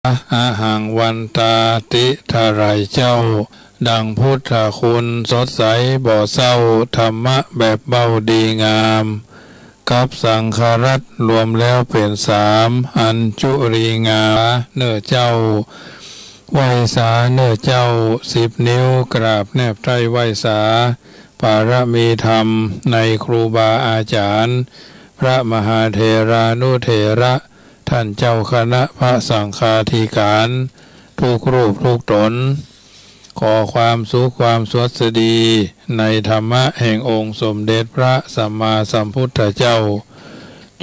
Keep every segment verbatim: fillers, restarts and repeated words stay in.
อหังวันตา ติเท่าใดเจ้า ดังพุทธคุณสดใสบ่เศร้า ธรรมะแบบเบ้าดีงาม กับสังฆรัตน์รวมแล้วเป๋นสาม อัญจุลีงาเน่อเจ้า ไหว้สาเน่อเจ้า สิบนิ้วกราบแนบใต้ไหว้สา ปารมีธรรมในครูบาอาจารย์ พระมหาเถรานุเถระ ท่านเจ้าคณะพระสังฆาธิการ ทุกรูปทุกต๋น ขอความสุขความสวัสดี ในธรรมะแห่งองค์สมเด็จพระสัมมาสัมพุทธเจ้า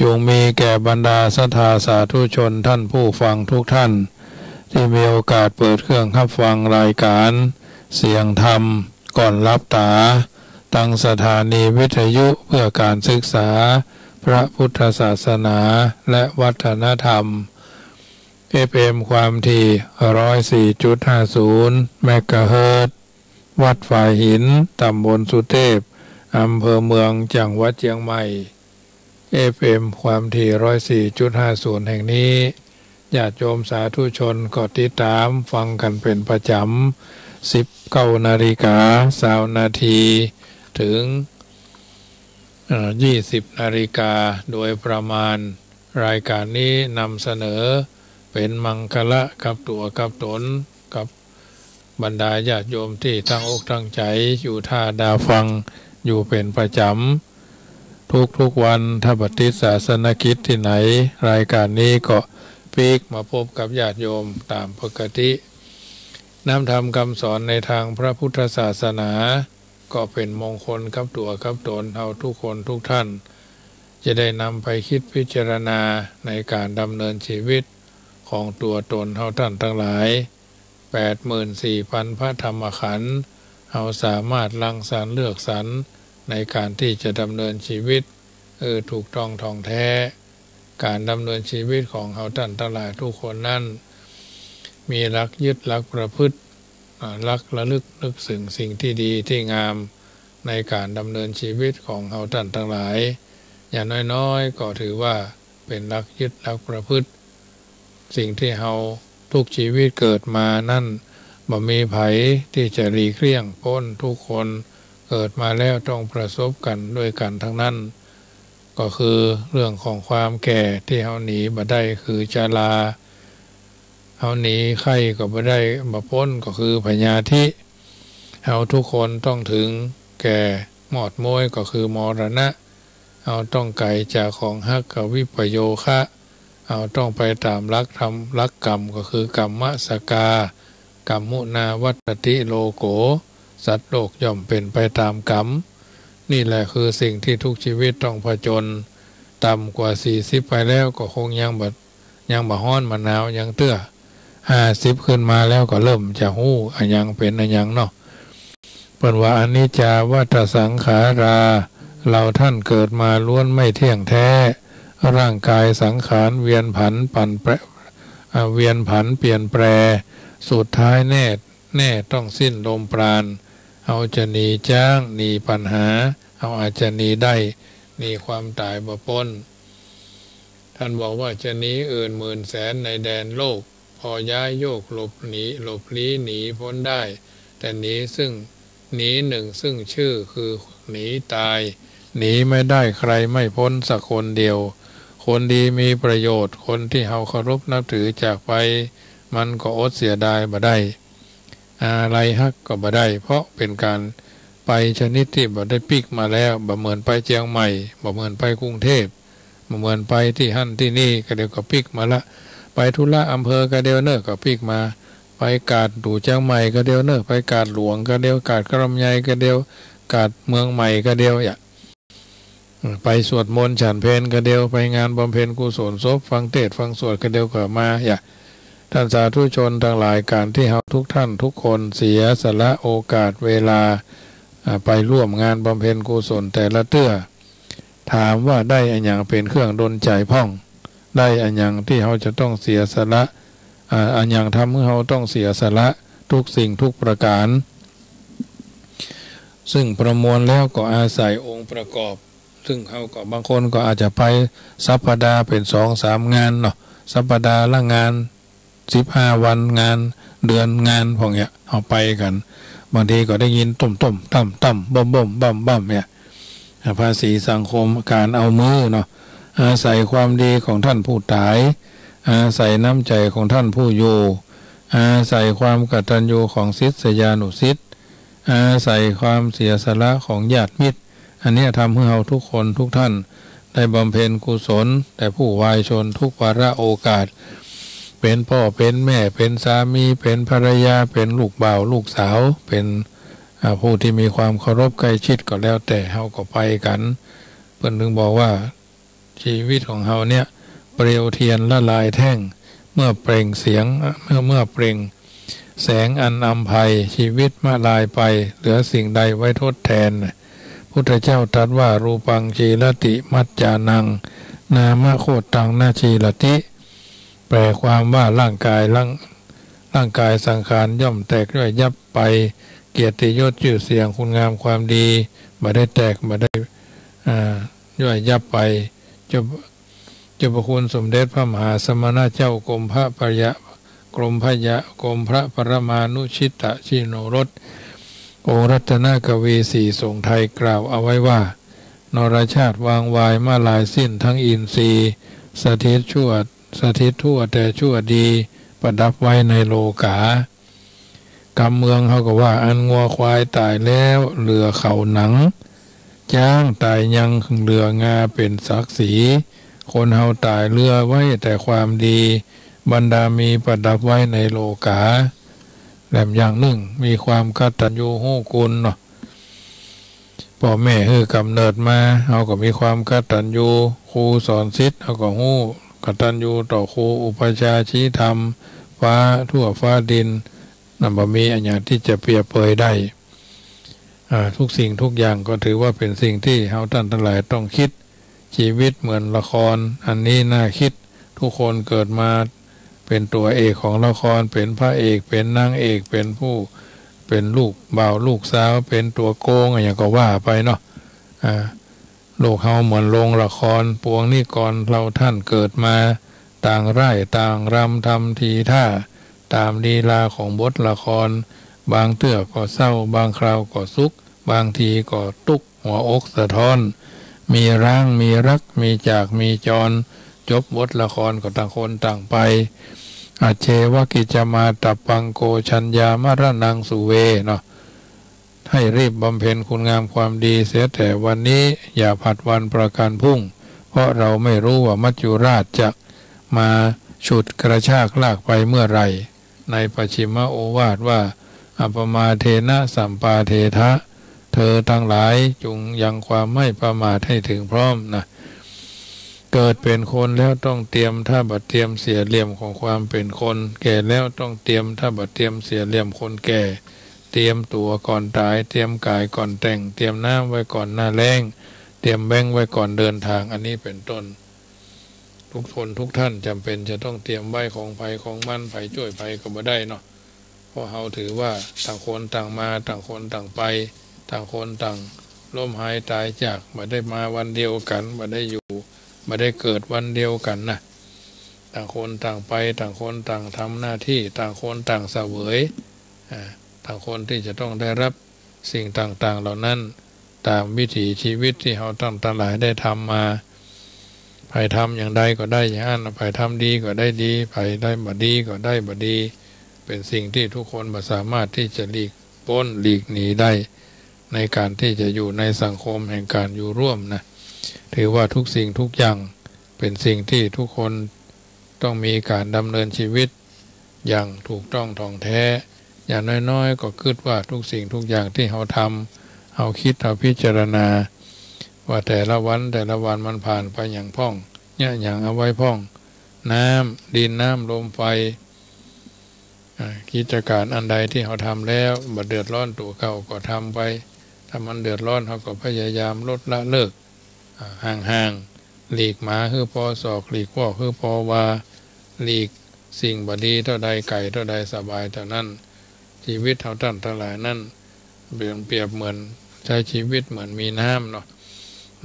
จงมีแก่บรรดาศรัทธาสาธุชนท่านผู้ฟังทุกท่าน ตี้มีโอกาสเปิดเครื่องฮับฟังรายการเสียงธรรมก่อนหลับต๋า ตังสถานีวิทยุเพื่อการศึกษาพระพุทธศาสนาและวัฒนธรรม เอฟเอ็ม ความถี่ ร้อยสี่จุดห้าศูนย์ เมกะเฮิรตซ์ วัดฝายหิน ต๋ำบลสุเตพ อำเภอเมือง จังหวัดเจียงใหม่ เอฟเอ็ม ความถี่ ร้อยสี่จุดห้าศูนย์ แห่งนี้ ญาติโยมสาธุชนก็ติดต๋ามฟังกั๋นเป๋นประจ๋ำ สิบเก้านาฬิกา ซาวนาที เถิง เอ่อ ยี่สิบนาฬิกาโดยประมาณ รายการนี้นำเสนอเป๋นมังคละกับตั๋วกับต๋น กับบรรดาญาติโยมตี้ตั้งอกตั้งใจ๋อยู่ต้าดาฟังอยู่เป๋นประจ๋ำ ทุกๆวัน ถ้าบ่ติดศาสนกิจตี้ไหน รายการนี้ก็ปิ๊กมาพบกับญาติโยมต๋ามปกติ น้ำธรรมคำสอนในตางพระพุทธศาสนา ก็เป๋นมงคลกับตั๋วกับต๋นเฮาทุกคนทุกท่าน จะได้นำไปคิดพิจารณาในก๋านดำเนินชีวิตของตั๋วต๋นเฮาต้านตังหลาย แปดหมื่นสี่พันพระธรรมขันธ์ เฮาสามารถรังสรรค์เลือกสรรในก๋านตี้จะดำเนินชีวิต เออ ถูกต้องถ่องแท้ ก๋านดำเนินชีวิตของเฮาต้านตังหลายทุกคนนั้น มีหลักยึดหลักประพฤติ อ่า หลักระลึกนึกเถิงสิ่งตี้ดีตี้งาม ในก๋านดำเนินชีวิตของเฮาต้านตังหลาย อย่างน้อยๆ ก็ถือว่าเป๋นหลักยึดหลักประพฤติ สิ่งตี้เฮาทุกชีวิตเกิดมานั้น บ่มีใผตี้จะหลีกเลี่ยงป๊น ทุกคนเกิดมาแล้วต้องประสบกั๋นด้วยกั๋นตังนั้น ก็คือเรื่องของความแก่ตี้เฮาหนีบ่ได้คือชรา เฮาหนีไข้ก็บ่ได้ บ่ป๊นก็คือพยาธิ เฮาทุกคนต้องเถิงแก่มอดม้วยก็คือมรณะ เฮาต้องไก๋จากของฮักก็วิปโยคะ เฮาต้องไปต๋ามหลักธรรม หลักกรรมก็คือกัมมะสกา กัมมุนาวัตติโลโก สัตว์โลกย่อมเป๋นไปต๋ามกรรม นี่แหละคือสิ่งตี้ทุกชีวิตต้องผจญ ต่ำกว่าสี่สิบไปแล้วก็คงยังบ่ ยังบ่ฮ้อนบ่หนาวหยังเตื้อ ห้าสิบขึ้นมาแล้วก็เริ่มจะฮู้อะหยังเป๋นอะหยังเนาะ เปิ้นว่า อนิจจาวัฏฏะสังขารา เฮาต้านเกิดมาล้วนไม่เที่ยงแท้ ร่างกายสังขารเวียนผันปั่นแปร อ่า เวียนผันเปลี่ยนแปร สุดท้ายแน่ แน่ต้องสิ้นลมปราณ เฮาจะหนีจ๊าง หนีปัญหา เฮาอาจจะหนีได้ หนีความต๋ายบ่ป๊น ท่านบอกว่าจะหนีอื่นหมื่นแสนในแดนโลก พอย้ายโยกหลบหนี หลบลี้หนีป๊นได้ แต่หนีซึ่ง หนีหนึ่งซึ่งชื่อคือหนีต๋าย หนีไม่ได้ใครไม่ป๊นสักคนเดียว คนดีมีประโยชน์ คนตี้เฮาเคารพนับถือจากไป มันก็อดเสียดายบ่ได้ อาลัยฮักก็บ่ได้ เพราะเป๋นก๋านไปชนิดตี้บ่ได้ปิ๊กมาแล้ว บ่เหมือนไปเจียงใหม่ บ่เหมือนไปกรุงเทพฯ บ่เหมือนไปตี้หั้นตี้นี่ กะเดียวก็ปิ๊กมาละ ไปธุระอำเภอกะเดียวเน่อก็ปิ๊กมา ไปกาดหลูเจียงใหม่กะเดียวเน่อ ไปกาดหลวงกะเดียว กาดกะลำไยกะเดียว กาดเมืองใหม่กะเดียว อย่า ไปสวดมนต์ฉันเพลกะเดียว ไปงานบำเพ็ญกุศลศพ ฟังเทศน์ฟังสวดกะเดียวก็มา อย่า ท่านสาธุชนตังหลาย ก๋านตี้เฮาทุกท่านทุกคนเสียสละโอกาสเวลา อ่า ไปร่วมงานบำเพ็ญกุศลแต่ละเตื้อ ถามว่าได้อะหยังเป๋นเครื่องดลใจ๋พ่อง ได้อะหยังตี้เฮาจะต้องเสียสละ อ่า อะหยังทำหื้อเฮาต้องเสียสละทุกสิ่งทุกประก๋าน ซึ่งประมวลแล้วก็อาศัยองค์ประกอบ ซึ่งเฮาก็บางคนก็อาจจะไปสัปดาห์เป๋นสองสามงานเนาะ สัปดาห์ละงาน สิบห้าวันงาน เดือนงาน พวกเนี้ย เฮาไปกั๋น บางทีก็ได้ยินตุ้มๆ ตั้มๆ บ้มๆ บ้ำๆ เนี่ย ภาษีสังคม ก๋านเอามือเนาะ อาศัยความดีของท่านผู้ต๋าย อาศัยน้ำใจ๋ของท่านผู้อยู่ อาศัยความกตัญญูของศิษยานุศิษย์ อาศัยความเสียสละของญาติมิตร อันเนี้ยทำหื้อเฮาทุกคนทุกท่านได้บำเพ็ญกุศล แต่ผู้วายชนทุกวาระโอกาส เป๋นป้อ เป๋นแม่ เป๋นสามี เป๋นภรรยา เป๋นลูกบ่าวลูกสาว เป๋น อ่า ผู้ตี้มีความเคารพใก้ชิดก็แล้วแต่ เฮาก็ไปกั๋น เปิ้นถึงบอกว่า ชีวิตของเฮาเนี่ย เปลวเทียนละลายแท่ง เมื่อเปล่งเสียง เมื่อ เมื่อเปล่งแสงอันอำไพ ชีวิตมะลายไป เหลือสิ่งใดไว้ทดแทน พุทธเจ้าตรัสว่า รูปัง ชีรติ มัจจานัง นามโคตัง นะ ชีรติ แปลความว่า ร่างกาย ร่าง ร่างกายสังขารย่อมแตกย่อยยับไป เกียรติยศชื่อเสียงคุณงามความดี บ่ได้แตก บ่ได้ อ่า ย่อยยับไป เจ้า เจ้าพระคุณสมเด็จพระมหาสมณเจ้ากรมพระปริยะ กรมพระยะ กรมพระปรมานุชิตชิโนรส องค์รัตนกวีศรีสงไทยกล่าวเอาไว้ว่า นรชาติวางวายมะลายสิ้นทั้งอินทรีย์ สถิตชั่ว สถิตทั่วแต่ชั่วดี ประดับไว้ในโลก๋า กำเมืองเฮาก็ว่า อันงัวควายต๋ายแล้วเหลือเขาหนัง จ๊างต๋ายยังเหลืองาเป๋นศักดิ์ศรี คนเฮาต๋ายเหลือไว้แต่ความดี บรรดามีประดับไว้ในโลก๋า แหลมอย่างนึ่ง มีความกตัญญูฮู้คุณเนาะ ป้อแม่หื้อกำเนิดมา เฮาก็มีความกตัญญู ครูสอนศิษย์ เฮาก็ฮู้กตัญญูต่อครู อุปัชฌาย์ชี้ธรรม ฟ้าทั่วฟ้าดิน นั้นบ่มีอะหยังตี้จะเปรียบเปยได้ อ่า ทุกสิ่งทุกอย่างก็ถือว่าเป๋นสิ่งตี้เฮาต้านตังหลายต้องกึ๊ด ชีวิตเหมือนละคร อันนี้น่ากึ๊ด ทุกคนเกิดมาเป๋นตั๋วเอกของละคร เป๋นพระเอก เป๋นนางเอก เป๋นผู้ เป๋นลูกบ่าวลูกสาว เป๋นตั๋วโกงอะหยังก็ว่าไปเนาะ อ่า โลกเฮาเหมือนโรงละคร ปวงนิกรเฮาต้านเกิดมา ต่างร่ายต่างรำทำทีท่า ต๋ามลีลาของบทละคร บางเตื้อก็เศร้า บางคราวก็สุข บางทีก็ตุ๊ก หัวอกสะท้อน มีร้าง มีรัก มีจาก มีจร จบบทละครก็ต่างคนต่างไป อัจเฉวกิจจมาตตัปปัง โก ชัญญามรณัง สุเว เนาะ ให้รีบบำเพ็ญคุณงามความดีเสียแต่วันนี้ อย่าผัดวันประกันพรุ่ง เพราะเราไม่รู้ว่ามัจจุราชจะมาฉุดกระชากลากไปเมื่อไหร่ ในปัจฉิมโอวาทว่า อัปปมาเทนะสัมปาเทถะ เธอตังหลายจงยังความไม่ประมาทให้ถึงพร้อมนะ เกิดเป๋นคนแล้วต้องเตรียม ถ้าบ่เตรียมเสียเหลี่ยมของความเป๋นคน แก่แล้วต้องเตรียม ถ้าบ่เตรียมเสียเหลี่ยมคนแก่ เตรียมตั๋วก่อนต๋าย เตรียมก๋ายก่อนแต่ง เตรียมน้ำไว้ก่อนหน้าแล้ง เตรียมแบงก์ไว้ก่อนเดินทาง อันนี้เป๋นต้น ทุกคนทุกท่านจ๋ำเป๋นจะต้องเตรียมไว้ของใผของมัน ใผจ้วยใผก็บ่ได้เนาะ เพราะเฮาถือว่าต่างคนต่างมา ต่างคนต่างไป ต่างคนต่างล้มหายต๋ายจาก บ่ได้มาวันเดียวกั๋น บ่ได้อยู่ บ่ได้เกิดวันเดียวกั๋นนะ ต่างคนต่างไป ต่างคนต่างทำหน้าตี้ ต่างคนต่างเสวย อ่า ต่างคนตี้จะต้องได้รับสิ่งต่างๆ เหล่านั้น ต๋ามวิถีชีวิตตี้เฮาต้านตังหลายได้ทำมา ใผทำอย่างใดก็ได้อย่างอั้น ใผทำดีก็ได้ดี ใผได้บ่ดีก็ได้บ่ดี เป๋นสิ่งตี้ทุกคนบ่สามารถตี้จะหลีกป๊นหลีกหนีได้ ในก๋านตี้จะอยู่ในสังคมแห่งก๋านอยู่ร่วมนะ ถือว่าทุกสิ่งทุกอย่างเป๋นสิ่งตี้ทุกคนต้องมีก๋านดำเนินชีวิตอย่างถูกต้องถ่องแท้ อย่างน้อยๆ ก็กึ๊ดว่าทุกสิ่งทุกอย่างตี้เฮาทำ เฮาคิด เฮาพิจารณา ว่าแต่ละวันแต่ละวันมันผ่านไปหยังพ่อง เยียะหยังเอาไว้พ่อง น้ำ ดิน น้ำ ลม ไฟ อ่า กิจก๋านอันใดตี้เฮาทำแล้วบ่เดือดร้อนตั๋วเก่าก็ทำไป ถ้ามันเดือดร้อนเฮาก็พยายามลดละเลิก อ่า ห่างๆ หลีกหมาหื้อปอศอก หลีกวอกหื้อปอวา หลีกสิ่งบ่ดีเต้าใด ไก๋เต้าใด สบายเต้านั้น ชีวิตเฮาต้านตังหลายนั้น เปรียบ เปรียบเหมือนใจ๊ชีวิตเหมือนมีน้ำเนาะ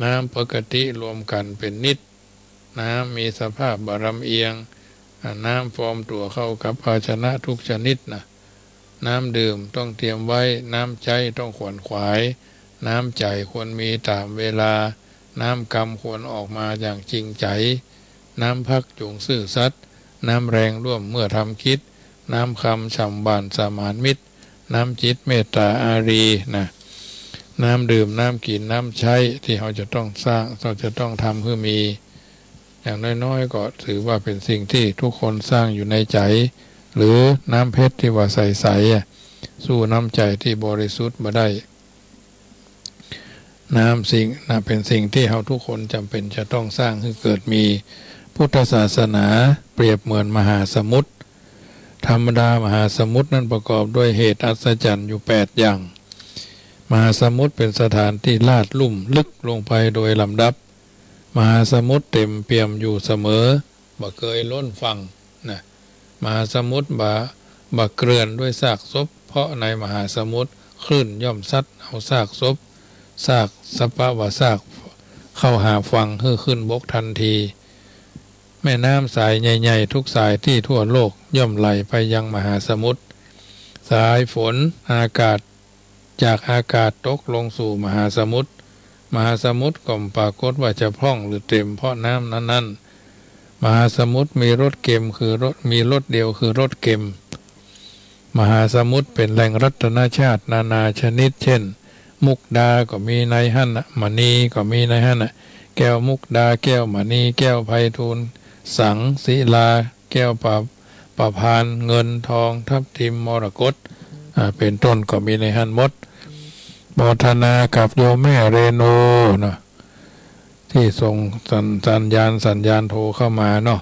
น้ำปกติรวมกั๋นเป๋นนิด น้ำมีสภาพบ่ลำเอียง อ่า น้ำฟอมตั๋วเข้ากับภาชนะทุกชนิดนะ น้ำดื่มต้องเตรียมไว้ น้ำใจ๊ต้องขวนขวาย น้ำใจ๋ควรมีต๋ามเวลา น้ำกำควรออกมาอย่างจริงใจ๋ น้ำพักจงซื่อสัตย์ น้ำแรงร่วมเมื่อทำกิจ น้ำคำฉ่ำหวานสมานมิตร น้ำจิตเมตต๋าอารีนะ น้ำดื่ม น้ำกิ๋น น้ำใจ๊ตี้เฮาจะต้องสร้าง เฮาจะต้องทำหื้อมี อย่างน้อยๆ ก็ถือว่าเป๋นสิ่งตี้ทุกคนสร้างอยู่ในใจ๋ หรือน้ำเพชรตี้ว่าใสๆ อะ สู้น้ำใจ๋ตี้บริสุทธิ์บ่ได้ น้ำสิ่ง น่ะ เป๋นสิ่งตี้เฮาทุกคนจ๋ำเป๋นจะต้องสร้างหื้อเกิดมี พุทธศาสนาเปรียบเหมือนมหาสมุทร ธรรมดามหาสมุทรนั้นประกอบด้วยเหตุอัศจรรย์อยู่แปดอย่าง มหาสมุทรเป๋นสถานตี้ลาดลุ่มลึกลงไปโดยลำดับ มหาสมุทรเต๋มเปี่ยมอยู่เสมอ บ่เกยล้นฝั่งนะ มหาสมุทรบ่ บ่เกลื่อนด้วยซากศพ เพราะในมหาสมุทรคลื่นย่อมซัดเอาซากศพ ซาก สัพพะว่าซาก เข้าหาฝั่งหื้อขึ้นบกทันที แม่น้ำสายใหญ่ๆ ทุกสายตี้ทั่วโลกย่อมไหลไปยังมหาสมุทร สายฝน อากาศ จากอากาศตกลงสู่มหาสมุทร มหาสมุทรก็ปรากฏว่าจะพร่องหรือเต๋มเพราะน้ำนั้นๆ มหาสมุทรมีรสเกมคือรส มีรสเดียวคือรสเกม มหาสมุทรเป๋นแหล่งรัตนชาตินานาชนิด เช่น มุกดาก็มีในหั้นนะ มณีก็มีในหั้นนะ แก้วมุกดา แก้วมณี แก้วไพฑูรย์ สัง ศิลา แก้วประ ประพาน เงิน ทอง ทับทิม มรกต อ่า เป๋นต้นก็มีในหั้นหมด โมทนากับโยมแม่เรนูเนาะ ตี้ส่งสัญ สัญญาณ สัญญาณโทรเข้ามาเนาะ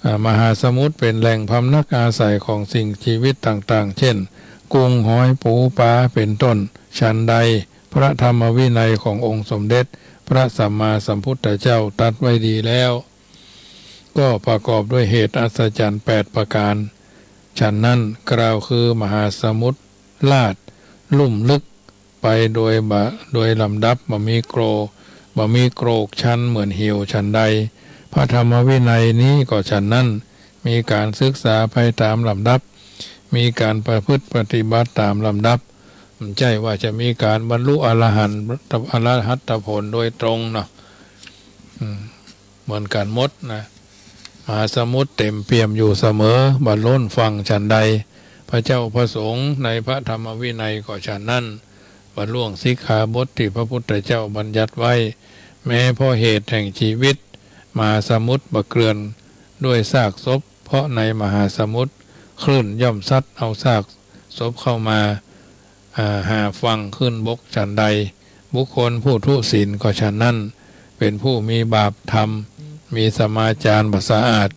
อ่า มหาสมุทรเป๋นแหล่งพำนักอาศัยของสิ่งชีวิตต่างๆ เช่น กุ้ง หอย ปู ปลา เป๋นต้น ฉันใด พระธรรมวินัยขององค์สมเด็จพระสัมมาสัมพุทธเจ้าตรัสไว้ดีแล้ว ก็ประกอบด้วยเหตุอัศจรรย์แปดประการ ฉันนั้น กล่าวคือมหาสมุทรลาดลุ่มลึกไปโดยบ่ โดยลำดับ บ่มีโกร บ่มีโกรกชันเหมือนเหวฉันใด พระธรรมวินัยนี้ก็ฉันนั้น มีการศึกษาไปต๋ามลำดับ มีการประพฤติปฏิบัติต๋ามลำดับ บ่ใจ้ว่าจะมีการบรรลุอรหันต์ อรหัตตผลโดยตรงเนาะ อืม เหมือนกั๋นหมดนะ มหาสมุทรเต๋มเปี่ยมอยู่เสมอ บ่ล้นฝั่งฉันใด พระเจ้าพระสงฆ์ในพระธรรมวินัยก็ฉันนั้น บ่ล่วงสิกขาบทตี้พระพุทธเจ้าบัญญัติไว้ แม้เพราะเหตุแห่งชีวิต มหาสมุทรบ่เกลื่อนด้วยซากศพ เพราะในมหาสมุทรคลื่นย่อมซัดเอาซากศพเข้ามา อ่า หาฝั่งขึ้นบกฉันใด บุคคลผู้ทุศีลก็ฉันนั้น เป๋นผู้มีบาปธรรม มีสมาจารบ่สะอาด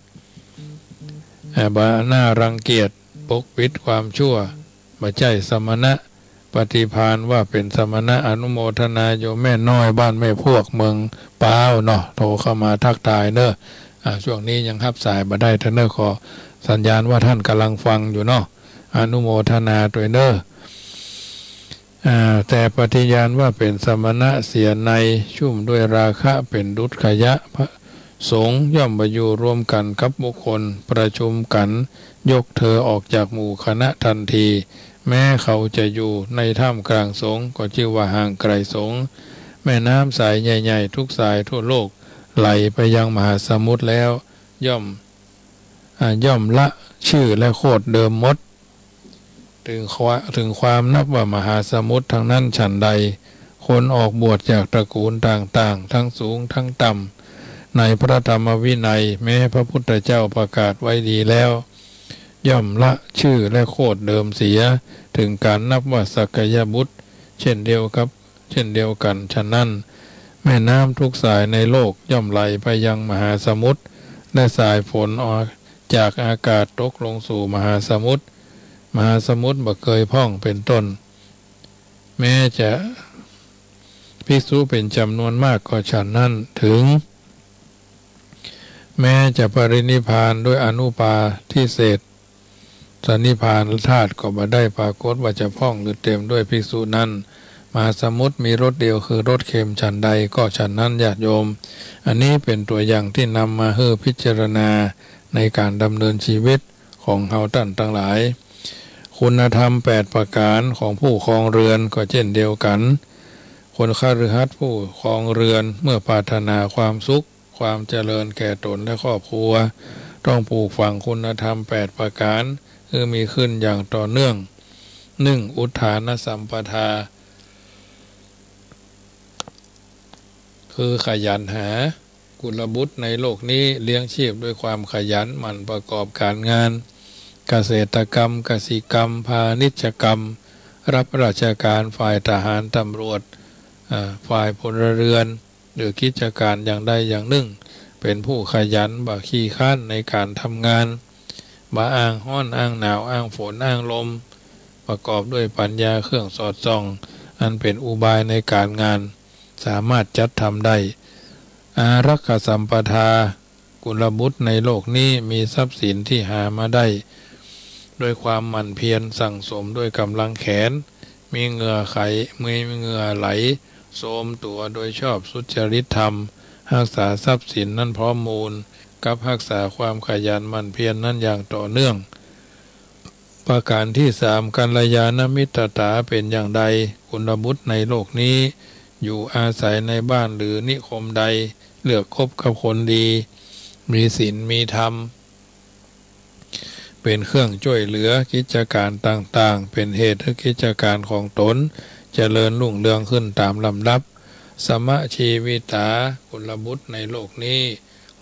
อ่า บ่น่ารังเกียจ ปกปิดความชั่ว บ่ใจ้สมณะ ปฏิภาณว่าเป๋นสมณะ อนุโมทนาโยมแม่น้อยบ้านแม่พวกเมืองป๊าวเนาะ โทรเข้ามาทักทายเน้อ อ่า ช่วงนี้ยังฮับสายบ่ได้เตื้อเน้อ ขอสัญญาณว่าต้านก่ำลังฟังอยู่เนาะ อนุโมทนาตวยเน้อ อ่า แต่ปฏิญาณว่าเป๋นสมณะเสียใน ชุ่มด้วยราคะเป๋นดุจขยะ พระสงฆ์ย่อมบ่อยู่รวมกั๋นกับบุคคล ประชุมกั๋นยกเธอออกจากหมู่คณะทันที แม้เขาจะอยู่ในท่ามกลางสงฆ์ก็จื้อว่าห่างไกลสงฆ์ แม่น้ำสายใหญ่ๆ ทุกสายทั่วโลกไหลไปยังมหาสมุทรแล้ว ย่อม อ่า ย่อมละชื่อและโคตรเดิมหมด ถึงควะ ถึงความนับว่ามหาสมุทรทั้งนั้นฉันใด คนออกบวชจากตระกูลต่างๆ ทั้งสูงทั้งต่ำ ในพระธรรมวินัยแม้พระพุทธเจ้าประกาศไว้ดีแล้ว ย่อมละชื่อและโคตรเดิมเสีย ถึงการนับว่าสักยบุตร เช่นเดียวกับ เช่นเดียวกั๋นฉันนั้น แม่น้ำทุกสายในโลกย่อมไหลไปยังมหาสมุทร และสายฝนออกจากอากาศตกลงสู่มหาสมุทร มหาสมุทรบ่เกยพร่องเป๋นต้น แม้จะภิกษุเป๋นจ๋ำนวนมากก็ฉันนั้น ถึงแม้จะปรินิพพานด้วยอนุปาทิเสสนิพพานธาตุก็บ่ได้ปรากฏว่าจะพร่องหรือเต๋มด้วยภิกษุนั้น มหาสมุทรมีรสเดียวคือรสเค็มฉันใดก็ฉันนั้น ญาติโยม อันนี้เป๋นตั๋วอย่างตี้นำมาหื้อพิจารณา ในก๋านดำเนินจีวิตของเฮาต้านตังหลาย คุณธรรมแปดประก๋านของผู้ครองเรือนก็เจ้นเดียวกั๋น คนคฤหัสถ์ผู้ครองเรือนเมื่อปรารถนาความสุข ความเจริญแก่ตนและครอบครัว ต้องปลูกฝังคุณธรรมแปดประก๋านหื้อมีขึ้นอย่างต่อเนื่อง นึ่ง อุทธานสัมปทา คือขยันหา กุลบุตรในโลกนี้เลี้ยงชีพด้วยความขยันหมั่นประกอบก๋านงาน เกษตรกรรม กสิกรรม พาณิชยกรรม รับราชก๋าน ฝ่ายทหาร ตำรวจ อ่า ฝ่ายพลเรือน หรือกิจก๋านอย่างใดอย่างนึ่ง เป๋นผู้ขยัน บ่ขี้คร้านในก๋านทำงาน บ่อ้างฮ้อน อ้างหนาว อ้างฝน อ้างลม ประกอบด้วยปัญญาเครื่องสอดส่อง อันเป๋นอุบายในก๋านงาน สามารถจัดทำได้ อารักขสัมปทา กุลบุตรในโลกนี้มีทรัพย์สินที่หามาได้ ด้วยความหมั่นเพียรสั่งสมด้วยก๋ำลังแขน มีเหงื่อไหล มีเหงื่อไหล โทมตั๋วโดยชอบสุจริตธรรม ฮักษาทรัพย์สินนั้นพร้อมมูล กับฮักษาความขยันหมั่นเพียรนั้นอย่างต่อเนื่อง ประก๋านที่สาม กัลยาณมิตรต๋าเป๋นอย่างใด กุลบุตรในโลกนี้ อยู่อาศัยในบ้านหรือนิคมใด เลือกคบกับคนดี มีศีล มีธรรม เป๋นเครื่องจ้วยเหลือกิจก๋านต่างๆ เป๋นเหตุหื้อกิจก๋านของต๋นเจริญรุ่งเรืองขึ้นต๋ามลำดับ สมะจีวิตา กุลบุตรในโลกนี้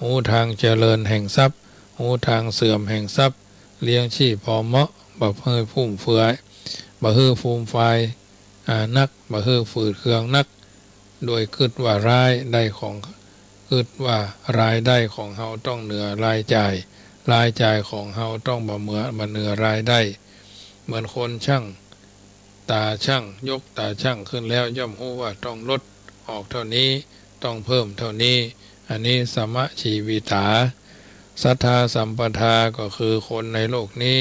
ฮู้ตางเจริญแห่งทรัพย์ ฮู้ตางเสื่อมแห่งทรัพย์ เลี้ยงชีพพอเหมาะ บ่หื้อฟุ่มเฟือย บ่หื้อฟูมฟาย อ่า นัก บ่หื้อฝืดเคืองนัก โดยกึ๊ดว่ารายได้ของ กึ๊ดว่ารายได้ของเฮาต้องเหนือรายจ่าย รายจ่ายของเฮาต้องบ่เหมือ บ่เหนือรายได้ เหมือนคนชั่งตาชั่ง ยกตาชั่งขึ้นแล้วย่อมฮู้ว่าต้องลดออกเท่านี้ ต้องเพิ่มเท่านี้ อันนี้สมะจีวิตา ศรัทธาสัมปทา ก็คือคนในโลกนี้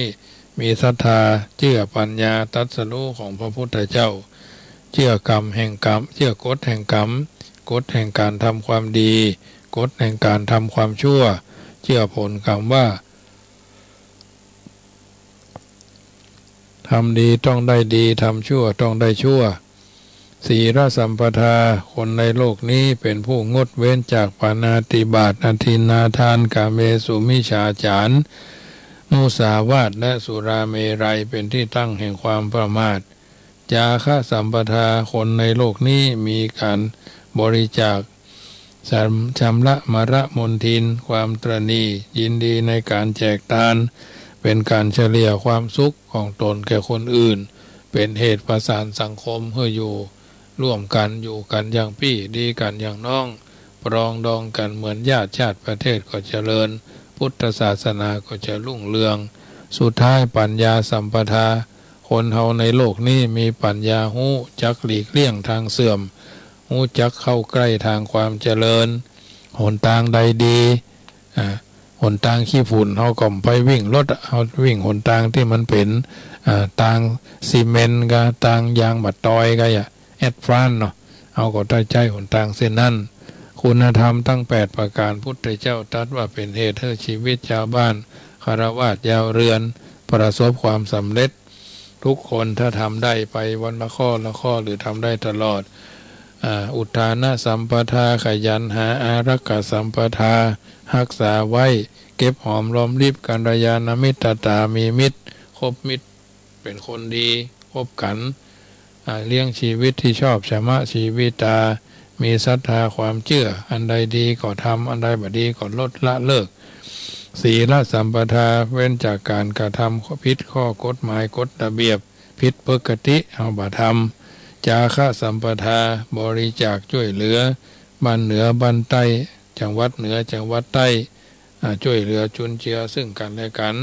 มีศรัทธา เจื้อปัญญา ตรัสรู้ของพระพุทธเจ้า เจื้อกรรมแห่งกรรม เจื้อกฎแห่งกรรม กฎแห่งก๋านทำความดี กฎแห่งก๋านทำความชั่ว เจื้อผลกรรมว่า ทำดีต้องได้ดี ทำชั่วต้องได้ชั่ว ศีลสัมปทา คนในโลกนี้เป๋นผู้งดเว้นจากปาณาติบาต อทินนาทาน กาเมสุมิจฉาจาร มุสาวาท และสุราเมรัย เป๋นตี้ตั้งแห่งความประมาท จาคะสัมปทา คนในโลกนี้มีก๋านบริจาค ชำ ชำระมลมลทิน ความตระหนี่ ยินดีในก๋านแจกตาน เป๋นก๋านเฉลี่ยความสุขของต๋นแก่คนอื่น เป๋นเหตุประสานสังคมหื้ออยู่ร่วมกั๋น อยู่กั๋นอย่างปี้ ดีกั๋นอย่างน้อง ปรองดองกั๋นเหมือนญาติ ชาติประเทศก็เจริญ พุทธศาสนาก็จะรุ่งเรือง สุดท้ายปัญญาสัมปทา คนเฮาในโลกนี้มีปัญญาฮู้จักหลีกเลี่ยงตางเสื่อม ฮู้จักเข้าใก้ตางความเจริญ หนตางใดดี อ่า หนตางขี้ฝุ่น เฮาก็บ่ไปวิ่งรถอะ เฮาวิ่งหนตางตี้มันเป๋น อ่า ตางซีเมนต์กา ตางยางบ่าตอยกา อย่าแอสฟัลต์เนาะ เฮาก็ได้ใจ๊หนตางเส้นนั้น คุณธรรมตังแปดประก๋าน พุทธเจ้าตรัสว่าเป๋นเหตุหื้อจีวิตจาวบ้าน ฆราวาสยาวเรือน ประสบความสำเร็จ ทุกคนถ้าทำได้ไปวันละข้อละข้อ หรือทำได้ตลอด อ่า อุทธานสัมปทา ขยันหา อารักขสัมปทา ฮักษาไว้ เก็บหอมรอมริบ กัลยาณมิตรต๋า มีมิตร คบมิตร เป๋นคนดี คบกั๋น อ่า เลี้ยงจีวิตตี้ชอบ ชมะจีวิตา มีศรัทธาความเจื้อ อันใดดีก็ทำ อันใดบ่ดีก็ลดละเลิก ศีลสัมปทา เว้นจากก๋านกระทำผิดข้อกฎหมายกฎระเบียบ ผิดปกติ เฮาบ่ทำ จาคะสัมปทา บริจาคจ้วยเหลือ บ้านเหนือบ้านใต้ จังหวัดเหนือจังหวัดใต้ อ่า จ้วยเหลือจุนเจือซึ่งกั๋นและกั๋น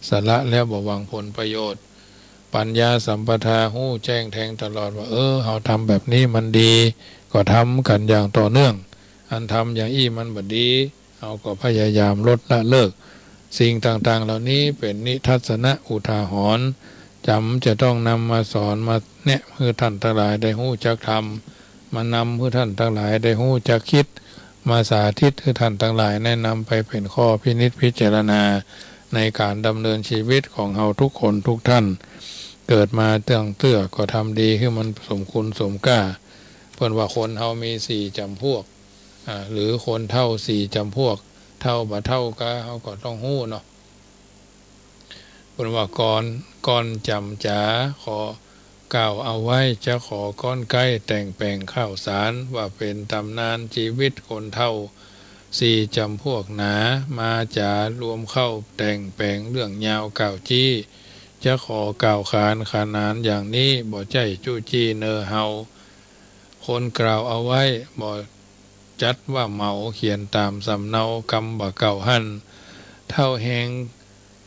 สละแล้วบ่หวังผลประโยชน์ ปัญญาสัมปทา ฮู้แจ้งแทงตลอดว่า เออ เฮาทำแบบนี้มันดี ก็ทำกั๋นอย่างต่อเนื่อง อันทำอย่างอี้มันบ่ดี เฮาก็พยายามลดละเลิก สิ่งต่างๆ เหล่านี้เป๋นนิทัศนะอุทาหรณ์ จ๋ำจะต้องนำมาสอนมาแนะหื้อต้านตังหลายได้ฮู้จักทำ มานำหื้อต้านตังหลายได้ฮู้จักกึ๊ด มาสาธิตหื้อท่านตังหลายได้นำไปเป๋นข้อพินิจพิจารณาในก๋านดำเนินจีวิตของเฮากู้คนกู้ต้าน เกิดมาเตื้องเตื้อก็ทำดีหื้อมันสมคุณสมก้า เปิ้นว่าคนเฮามีสี่จ๋ำพวก อ่า หรือคนเฒ่าสี่จ๋ำพวก เฒ่าบ่เฒ่ากาเฮาก็ต้องฮู้เนาะ เปิ้นว่าก่อน ก่อนจ๋ำจ๋าขอกล่าวเอาไว้ จะขอก้อนใก้แต่งแป๋งข่าวสาร ว่าเป๋นต๋ำนานจีวิตคนเฒ่าสี่จ๋ำพวกหนา มาจ๋ารวมเข้าแต่งแป๋งเรื่องยาวกล่าวจี้ จะขอกล่าวขานขนานอย่างนี้ บ่ใจ้จู้จี้เนอเฮา คนกล่าวเอาไว้ บ่จัดว่าเหมา เขียนต๋ามสำเนากำบ่าเก่าหั้น เฒ่าแฮง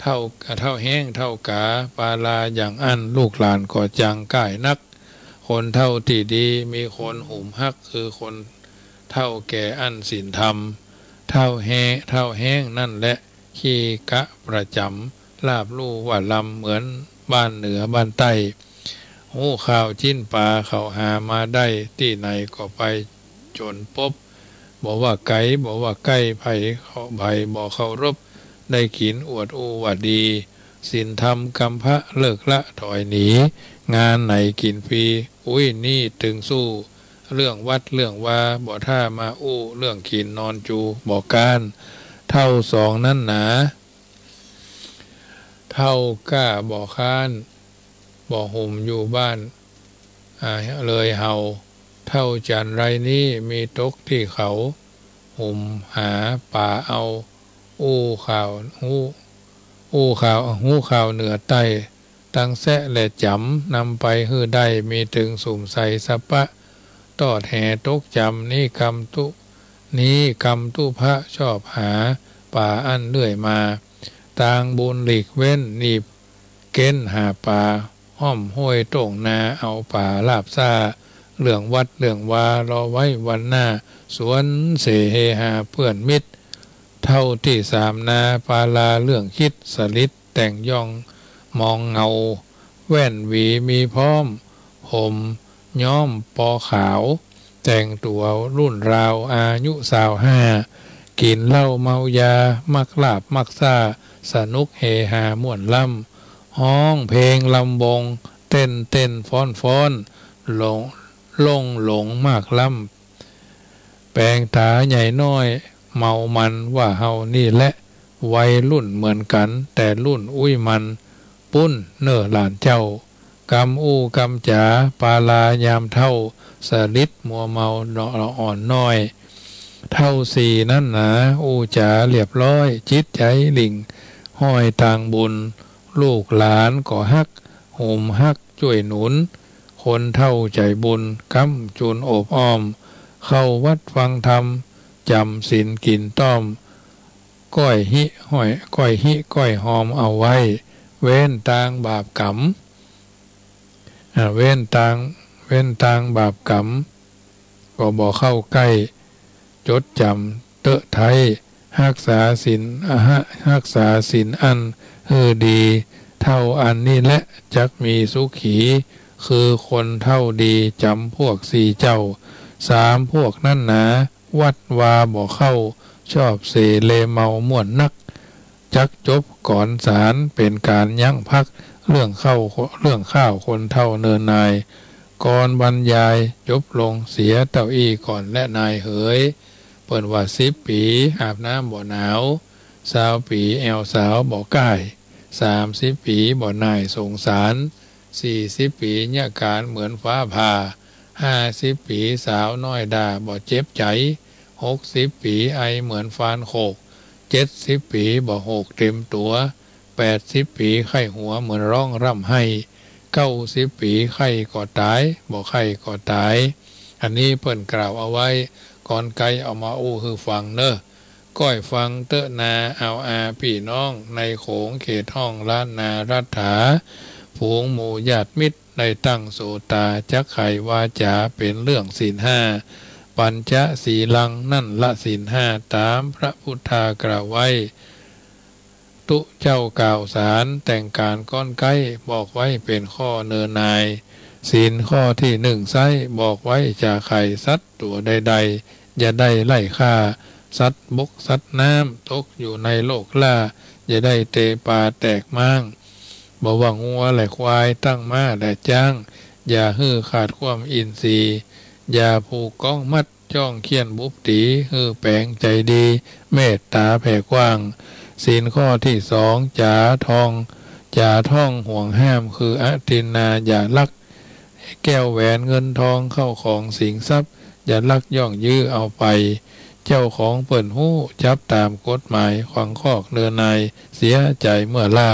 เฒ่า เฒ่าแฮงเฒ่ากา ปาลาอย่างอั้น ลูกหลานก็จังก้ายนัก คนเฒ่าตี้ดี มีคนหุมฮัก คือคนเฒ่าแก่อั้นศีลธรรม เฒ่าแฮ เฒ่าแฮงนั้นแหละ ขี้กะประจ๋ำ ลาบลู่ว่าลำ เหมือนบ้านเหนือบ้านใต้ ฮู้ข่าวจิ๊นป๋าเขาหามาได้ ตี้ไหนก็ไปจ๋นปบ บ่ว่าไก๋ บ่ว่าใก้ ใผ ใผบ่เคารพ ได้กิ๋นอวดอู้ว่าดี ศีลธรรมกำพร้าเลิกละถอยหนี งานไหนกิ๋นฟรี อุ๊ย นี่ตึงสู้ เรื่องวัดเรื่องวา บ่ถ้ามาอู้เรื่องกิ๋นนอนจูบ่ก้าน เฒ่าสองนั้นหนา เฒ่าก้าบ่ค้าน บ่หุมอยู่บ้าน อ่า เลยเฮา เฒ่าจันไรนี้ มีตกตี้เขา หุมหาป๋าเอา อู้ข่าว ฮู้ อู้ข่าว ฮู้ข่าวเหนือใต้ ตังแซะและจ๋ำ นำไปหื้อได้ มีตึงสุมใสสะปะ ตอดแหตกจ๋ำ นี้กำตุ๊ นี้กำตุ๊พะชอบหาป๋าอั้นเรื่อยมา ตางบุญหลีกเว้น หนีบเก๊นหาป๋า ฮ่อมห้วยโต้งนา เอาป๋าลาบซ่า เรื่องวัดเรื่องวา รอไว้วันหน้า สวนเสเฮฮาเปื้อนมิตร เฒ่าตี้สามหนา ปาลาเรื่องคิด สลิดแต่งย่องมองเงา แว่นหวีมีพร้อม ผมย้อมปอขาว แต่งตั๋วรุ่นราว อายุซาวห้า กิ๋นเหล้าเมายา มักลาบมักซ่า สนุกเฮฮาม่วนล้ำ ฮ้องเพลงลำวง เต้นเต้นฟ้อนฟ้อน หลง หลงหลงมากล้ำ แป๋งต๋าใหญ่น้อย เมามันว่าเฮานี่แหละ วัยรุ่นเหมือนกั๋น แต่รุ่นอุ๊ยมัน ปู้นเน่อหลานเจ้า กำอู้กำจ๋า ปาลายามเฒ่า สลิดมัวเมาเนาะอ่อนน้อย เฒ่าสี่นั้นหนา อู้จ๋าเรียบร้อย จิตใจ๋หลิ่ง ห้อยตางบุญ ลูกหลานก็ฮัก หุมฮักจ้วยหนุน คนเฒ่าใจ๋บุญ ก้ำจุนโอบอ้อม เข้าวัดฟังธรรม จ๋ำศีลกิ๋นต้อม ก้อยฮิห้อย ก้อยฮิก้อยฮอมเอาไว้ เว้นตางบาปก๋รรม อ่า เว้นตาง เว้นตางบาปก๋รรม ก็บ่เข้าใก้ จดจ๋ำเต๊อะไท้ ฮักษาศีล อะฮะ ฮักษาศีลอั้นหื้อดี เฒ่าอันนี้แหละจักมีสุขี คือคนเฒ่าดีจ๋ำพวกสี่เจ้า สามพวกนั้นหนา วัดวาบ่เข้า ชอบเสเลเมาม่วนนัก จักจบก๋อนสาร เป๋นก๋านยั้งพัก เรื่องเข้า เรื่องข้าวคนเฒ่าเนินนาย ก่อนบรรยายจบลง เสียเต้าอี้ก่อนแลนายเหย เปิ้นว่าสิบปี๋อาบน้ำบ่หนาว ซาวปี๋แอวสาวบ่ก้าย สามสิบปี๋บ่หน่ายสงสาร สี่สิบปี๋เยียะก๋านเหมือนฟ้าผ่า ห้าสิบปี๋สาวน้อยด่าบ่เจ็บใจ๋ หกสิบปี๋ไอเหมือนฟานโขก เจ็ดสิบปี๋บ่โหกเต็มตั๋ว แปดสิบปี๋ไข้หัวเหมือนร้องร่ำไห้ เก้าสิบปี๋ไข้ก็ต๋าย บ่ไข้ก็ต๋าย อันนี้เปิ้นกล่าวเอาไว้ ก่อนใก้เอามาอู้หื้อฟังเน่อ ก้อยฟังเต๊อะนาอาวอาปี้น้อง ในโขงเขตห้องล้านนารัฐา ฝูงหมู่ญาติมิตร ได้ตั้งโสตาจักไขวาจ๋าเป๋นเรื่องศีลห้า ปัญจสีลังนั่นละศีลห้า ต๋ามพระพุทธากล่าวไว้ ตุ๊เจ้ากล่าวสารแต่งก๋านก้อนใก้ บอกไว้เป๋นข้อเนินนาย ศีลข้อตี้นึ่งไซ้ บอกไว้จะไขสัตว์ตั๋วใดๆ อย่าได้ไล่ฆ่า สัตว์บกสัตว์น้ำ ตกอยู่ในโลกล้า อย่าได้เตะป่าแตกม้าง บ่ว่างัวและควาย ตั้งม้าและจ๊าง อย่าหื้อขาดความอินทรีย์ อย่าผูกก๊องมัด จ้องเฆี่ยนบุบตี๋ หื้อแป๋งใจ๋ดี เมตต๋าแผ่กว้าง ศีลข้อตี้สอง จ๋าทอง จ๋าท่องห่วงห้าม คืออทินนา อย่าลัก แก้วแหวนเงินทอง เข้าของสินทรัพย์ อย่าลักย่องยื้อเอาไป เจ้าของเปิ้นฮู้ จับต๋ามกฎหมาย ขวางคอกเนินนาย เสียใจ๋เมื่อล้า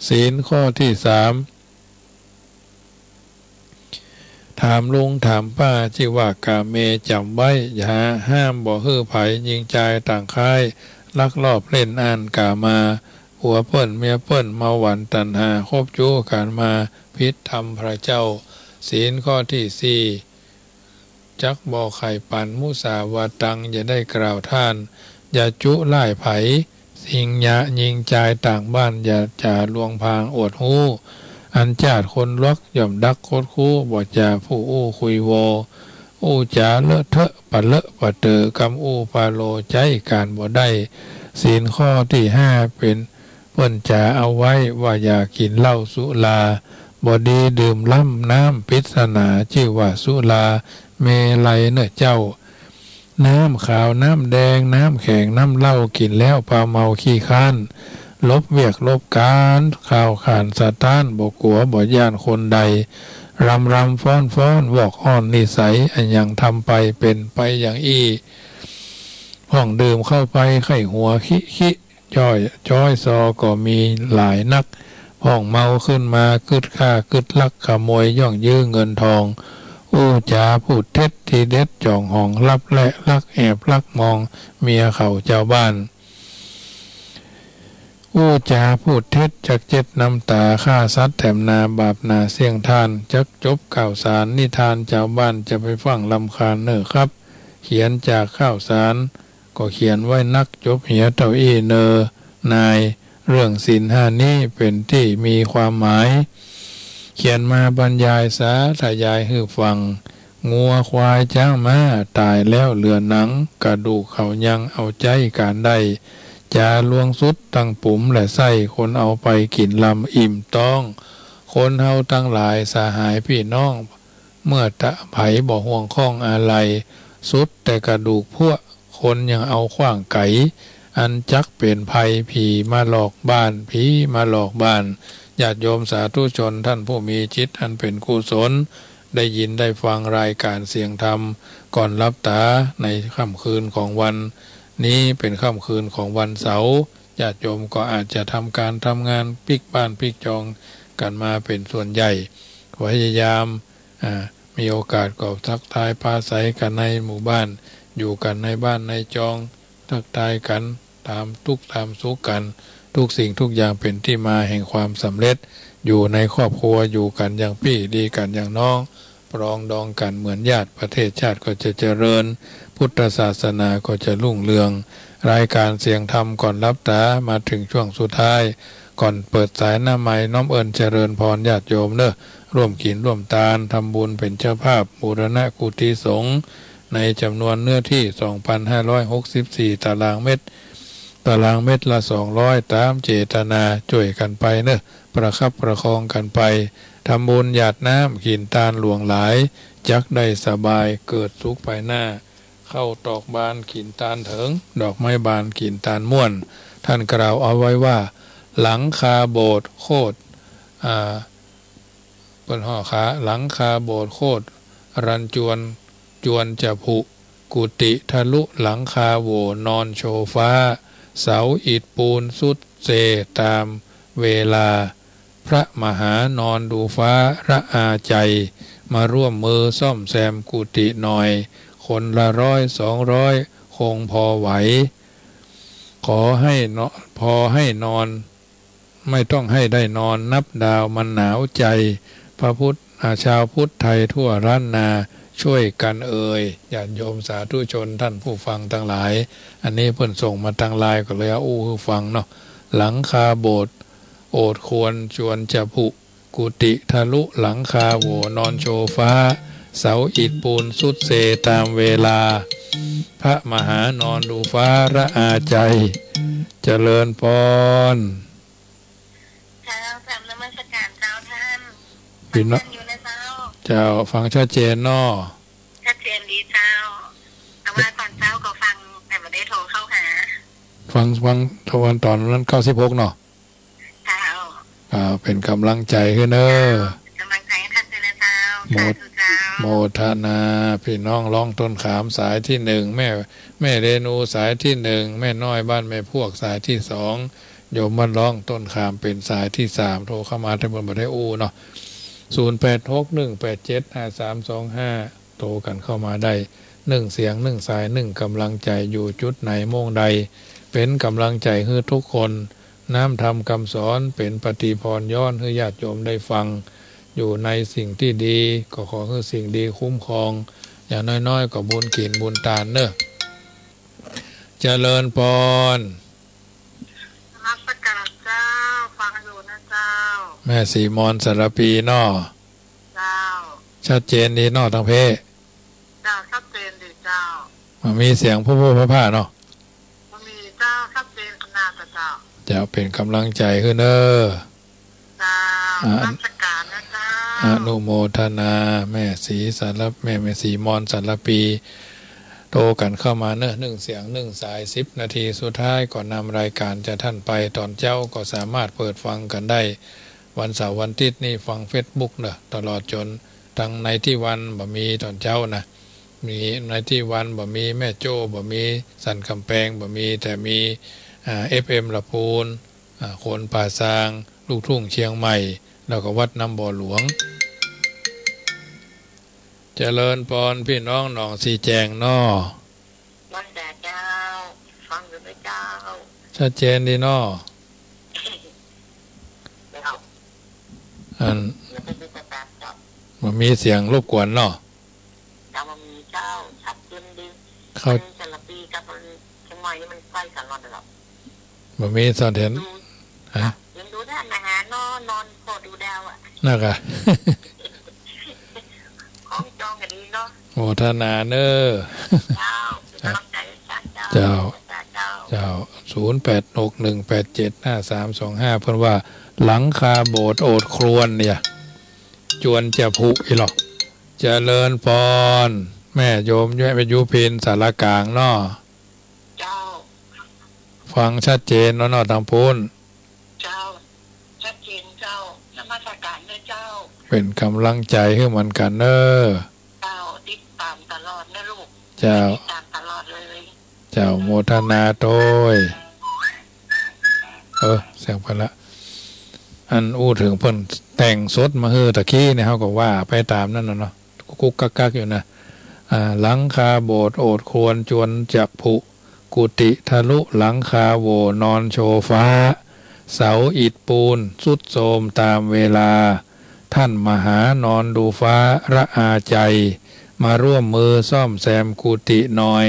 ศีลข้อตี้สาม ถามลุงถามป้า จื้อว่ากาเม จ๋ำไว้ อย่าห้ามบ่หื้อใผ ญิงจายต่างค่าย ลักลอบเล่นอั้นกามา ผัวเปิ้นเมียเปิ้น เมาหวานตัณหา คบจู๊กั๋นมา ผิดธรรมพระเจ้า ศีลข้อตี้สี่ จักบ่ใค่ปัน มุสาวาตัง อย่าได้กล่าวถ้าน อย่าจุร้ายใผ สิงหยะญิงจายต่างบ้าน อย่าจ๋าลวงพรางอวดฮู้ อันจาดคนลวก ย่อมดักคดคู้ บ่จ๋าผู้อู้คุยโว อู้จ๋าเลอะเทอะ ปะเลอะปะเต๋อ กำอู้ปาโล ใจ๊ก๋านบ่ได้ ศีลข้อตี้ห้า เป๋น เปิ้นจ๋าเอาไว้ ว่าอย่ากิ๋นเหล้าสุรา บ่ดีดื่มล้ำน้ำปริศนา จื้อว่าสุราเมรัยเน่อเจ้า น้ำขาวน้ำแดง น้ำแข็งน้ำเหล้า กิ๋นแล้วพาเมาขี้คร้าน หลบเวียกหลบก๋าน ข่าวข่านสะต๊าน บ่กั๋วบ่ย้านคนใด รำรำฟ้อนฟ้อน วอกอ้อนนิสัย อันยังทำไปเป๋นไปอย่างอี้ พ่องดื่มเข้าไป ใค่หัวคิคิ จ้อยจ้อยซอก็มีหลายนัก พ่องเมาขึ้นมา กึ๊ดฆ่ากึ๊ดลัก ขโมยย่องยื้อเงินทอง อู้จ๋าพูดเท็จ ทีเด็ดจ่องหอง ลับแลลักแอบลักมอง เมียเขาจาวบ้าน อู้จ๋าพูดเท็จ จักเจ็ดน้ำต๋า ฆ่าสัตว์แถมนา บาปหนาเสี้ยงท่าน จักจบข่าวสารนิทาน จาวบ้านจะไปฟั่งรำคาญเน่อครับ เขียนจากข่าวสาร ก็เขียนไว้นัก จบเหียเต้าอี้เน่อนาย เรื่องศีลห้านี้เป๋นตี้มีความหมาย เขียนมาบรรยายสาธยายหื้อฟัง งัวควายจ๊างม้า ต๋ายแล้วเหลือหนัง กระดูกเขายังเอาใจ๊ก๋านได้ จ๋าลวงสุดตังปุ๋มและไส้ คนเอาไปกิ๋นลำอิ่มต๊อง คนเฮาตังหลาย สหายปี้น้อง เมื่อตะไผบ่ห่วงข้องอาลัย สุดแต่กระดูกพั่ว คนยังเอาขว้างไก๋ อันจักเป๋นภัย ผีมาหลอกบ้าน ผีมาหลอกบ้าน ญาติโยมสาธุชน ท่านผู้มีจิตอันเป๋นกุศล ได้ยินได้ฟังรายการเสียงธรรมก่อนหลับต๋าในค่ำคืนของวันนี้ เป๋นค่ำคืนของวันเสาร์ ญาติโยมก็อาจจะทำการทำงานปิ๊กบ้านปิ๊กจองกั๋นมาเป๋นส่วนใหญ่ พยายาม อ่า มีโอกาสก็ทักทายปราศรัยกั๋นในหมู่บ้าน อยู่กั๋นในบ้านในจอง ทักทายกั๋น ถามตุ๊กข์ถามสุขกั๋น ทุกสิ่งทุกอย่างเป๋นตี้มาแห่งความสำเร็จ อยู่ในครอบครัว อยู่กั๋นอย่างปี้ ดีกั๋นอย่างน้อง ปรองดองกั๋นเหมือนญาติ ประเทศชาติก็จะเจริญ พุทธศาสนาก็จะรุ่งเรือง รายการเสียงธรรมก่อนหลับต๋ามาเถิงช่วงสุดท้าย ก่อนเปิดสายหน้าไมค์ น้อมเอิญเจริญพรญาติโยมเน่อ ร่วมกิ๋นร่วมตาน ทำบุญเป๋นเจ้าภาพบูรณะกุฏิสงฆ์ ในจ๋ำนวนเนื้อตี้ สองพันห้าร้อยหกสิบสี่ ตารางเมตร ตารางเมตรละ สองร้อย ต๋ามเจตนา จ้วยกั๋นไปเน่อ ประคับประคองกั๋นไป ทำบุญหยาดน้ำ ขินตานหลวงหลาย จักได้สบาย เกิดสุขภายหน้า ข้าวตอกบาน ขินตานเถิง ดอกไม้บาน ขินตานม่วน ท่านกล่าวเอาไว้ว่า หลังคาโบสถ์โคตร อ่า เปิ้นฮ้องคา หลังคาโบสถ์โคตร รันจวน จวนจะผุ กุฏิทะลุหลังคาโหว่ นอนโชว์ฟ้า เสาอิฐปูนทรุดเซต๋ามเวลา พระมหานอนดูฟ้าระอาใจ๋ มาร่วมมือซ่อมแซมกุฏิหน่อย คนละร้อยสองร้อย คงพอไหว ขอให้เนาะ พอให้นอน ไม่ต้องให้ได้นอนนับดาวมันหนาวใจ๋ พระพุทธ อ่า ชาวพุทธไทยทั่วล้านนา จ้วยกั๋นเอ่ย ญาติโยมสาธุชนท่านผู้ฟังตังหลาย อันนี้เปิ้นส่งมาตังไลน์ก็เลยเอาอู้หื้อฟังเนาะ หลังคาโบสถ์ โอษควรจวนจะผุ กุฏิทะลุหลังคาโหว่ นอนโชว์ฟ้า เสาอิฐปูนทรุดเซต๋ามเวลา พระมหานอนดูฟ้าระอาใจ เจริญพร เจ้า กราบนมัสการเจ้าท่าน พี่น้อง ฟังอยู่นะเจ้า เจ้า ฟังชัดเจนเนาะ ชัดเจนดีเจ้า แต่ว่าตอนเจ๊าก็ฟัง แต่บ่ได้โทรเข้าหา ฟัง ฟัง ตอน ตอนนั้นเก้าสิบหกเนาะ เจ้า อ่า เป๋นก๋ำลังใจ๋หื้อเน้อ เป๋นก๋ำลังใจ๋หื้อท่านด้วยนะเจ้า โม สาธุเจ้า โมทนา พี่น้องร้องต้นขามสายตี้หนึ่ง แม่ แม่เรนูสายตี้หนึ่ง แม่น้อยบ้านแม่พวกสายตี้สอง โยมมาร้องต้นขามเป๋นสายตี้สาม โทรเข้ามา แต่เปิ้นบ่ได้อู้เนาะ ศูนย์แปดหกหนึ่งแปดเจ็ดห้าสามสองห้า โทรกั๋นเข้ามาได้ นึ่งเสียงนึ่งสายนึ่งก๋ำลังใจ๋ อยู่จุดไหนโมงใด เป๋นก๋ำลังใจ๋หื้อทุกคน น้ำธรรมกำสอนเป๋นปฏิภรณ์ย้อนหื้อญาติโยมได้ฟัง อยู่ในสิ่งตี้ดี ก็ขอหื้อสิ่งดีคุ้มครอง อย่างน้อยๆ ก็บุญกิ๋นบุญตานเน้อ เจริญพร นมัสการเจ้า ฟังอยู่นะเจ้า แม่ศรีมอนสารภีเนาะ เจ้า ชัดเจนดีเนาะ ตางเพ เจ้า ชัดเจนดีเจ้า บ่มีเสียงโพ่ๆ พ่าๆ เนาะ บ่มีเจ้า ชัดเจนขนาดเจ้า จะเป๋นก๋ำลังใจ๋หื้อเน้อ เจ้า อ่ะ นมัสการนะเจ้า อนุโมทนา แม่ศรีสารภ แม่ แม่ศรีมอนสารภี โทรกั๋นเข้ามาเน้อ นึ่งเสียงนึ่งสาย สิบนาทีสุดท้ายก่อนนำรายก๋านจากท่านไป ตอนเจ๊าก็สามารถเปิดฟังกั๋นได้ วันเสาร์วันอาทิตย์นี่ฟังเฟซบุ๊กเน้อ ตลอดจ๋น ตังในตี้วันบ่มีตอนเจ๊านะ มีในตี้วันบ่มีแม่โจ้ บ่มีสันก๋ำแปง บ่มี แต่มี อ่า เอฟเอ็ม ละปูน อ่า คนป่าซาง ลูกทุ่งเจียงใหม่ แล้วก็วัดน้ำบ่อหลวง เจริญพรพี่น้องหนองสีแจงเนาะ นมัสการเจ้า ฟังอยู่นะเจ้า ชัดเจนดีเนาะ เจ้า อัน เดี๋ยวไปดูสตาร์ทเจ้า บ่มีเสียงรบกวนเนาะ เจ้า บ่มีเจ้า ชัดเจนดี เข้า อันสารภีกับอันเชียงใหม่นี่มันใกล้กั๋นหมดแล้ว บ่มีสะเถิน ดู ฮะ ยังดูได้ มาหานอน นอนพอดูดาวอะ นั่นกะ ของจองกั๋นดีเนาะ โมทนาเน้อ เจ้า เป๋นก๋ำลังใจ๋ให้เจ้า เจ้า เจ้า เจ้า ศูนย์แปดหกหนึ่งแปดเจ็ดห้าสามสองห้า เปิ้นว่า หลังคาโบสถ์โอดครวญเนี่ย จวนจะผุอี้หรอก เจริญพร แม่โยม แม่ยุพินสารกลางเนาะ เจ้า ฟังชัดเจนเนาะ เนาะ ตางปู๊น เจ้า ชัดเจนเจ้า นมัสการเน้อเจ้า เป๋นก๋ำลังใจ๋หื้อเหมือนกั๋นเน้อ เจ้า ติดตามตลอดนะลูก เจ้า ติดตามตลอดเลย เจ้า โมทนาโตย เออ เสียงไปละ อันอู้เถิงเปิ้นแต่งสดมาหื้อตะกี้เนี่ย เฮาก็ว่าไปต๋ามนั้นน่ะเนาะ กุ๊กกั๊กกั๊กอยู่นะ อ่า หลังคาโบสถ์โอดครวญจวนจะผุ กุฏิทะลุหลังคาโหว่นอนโชว์ฟ้า เสาอิฐปูนทรุดโทรมตามเวลา ท่านมหานอนดูฟ้าระอาใจ มาร่วมมือซ่อมแซมกุฏิหน่อย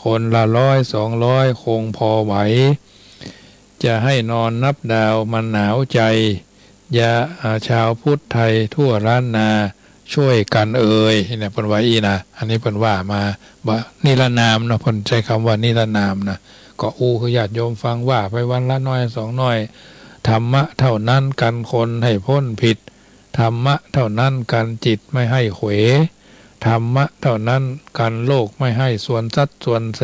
คนละร้อยสองร้อยคงพอไหว จะให้นอนนับดาวมันหนาวใจ อย่า อ่า ชาวพุทธไทยทั่วล้านนา ช่วยกั๋นเอ่ย เนี่ย เปิ้นว่าอี้นะ อันนี้เปิ้นว่ามา บ่ นิรนามเนาะ เปิ้นใจ๊กำว่านิรนามนะ ก็อู้หื้อญาติโยมฟัง ว่าไปวันละหน้อยสองหน้อย ธรรมะเท่านั้นกันคนให้ป๊นผิด ธรรมะเท่านั้นกันจิตไม่ให้เขว ธรรมะเท่านั้นกันโลกไม่ให้ส่วนสัตว์ส่วนเส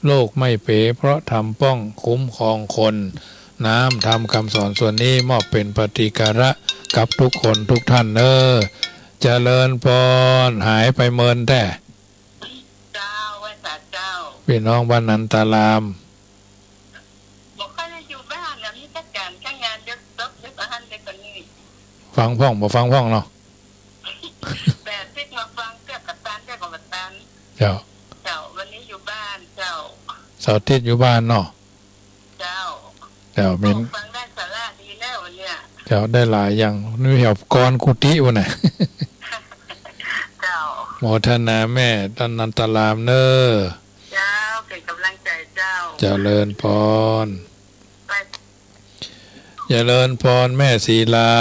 โลกไม่เป๋เพราะธรรมป้องคุ้มครองคน น้ำธรรมกำสอนส่วนนี้มอบเป๋นปฏิการะกับทุกคนทุกท่านเน้อ เจริญพร หายไปเมินแต๊ เจ้า ไหว้สาเจ้า ปี้น้องบ้านนันตาราม บ่ค่อยได้อยู่บ้านนะ มีแต่ก๋าน แต่งาน เดี๋ยวจบ เดี๋ยวบ่หัน เดี๋ยวก็นี่ ฟังพ่องบ่ฟังพ่องเนาะ แต่ที่มาฟังเตื้อกับตาน เตื้อกับบ่ตาน เจ้า เจ้า วันนี้อยู่บ้านเจ้า เสาร์อาทิตย์อยู่บ้านเนาะ เจ้า เจ้า เป๋น ฟังได้สาระดีแล้ววันเนี้ย เจ้า ได้หลายอย่าง นี่แถวกรกุฏิพุ้นน่ะ เจ้า โมทนาแม่นันตารามเน้อ เจ้า เป๋นก๋ำลังใจ๋เจ้า เจริญพร ไป เจริญพรแม่ศรีลา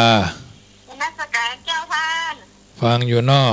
นมัสการเจ้าท่าน ฟังอยู่เนาะ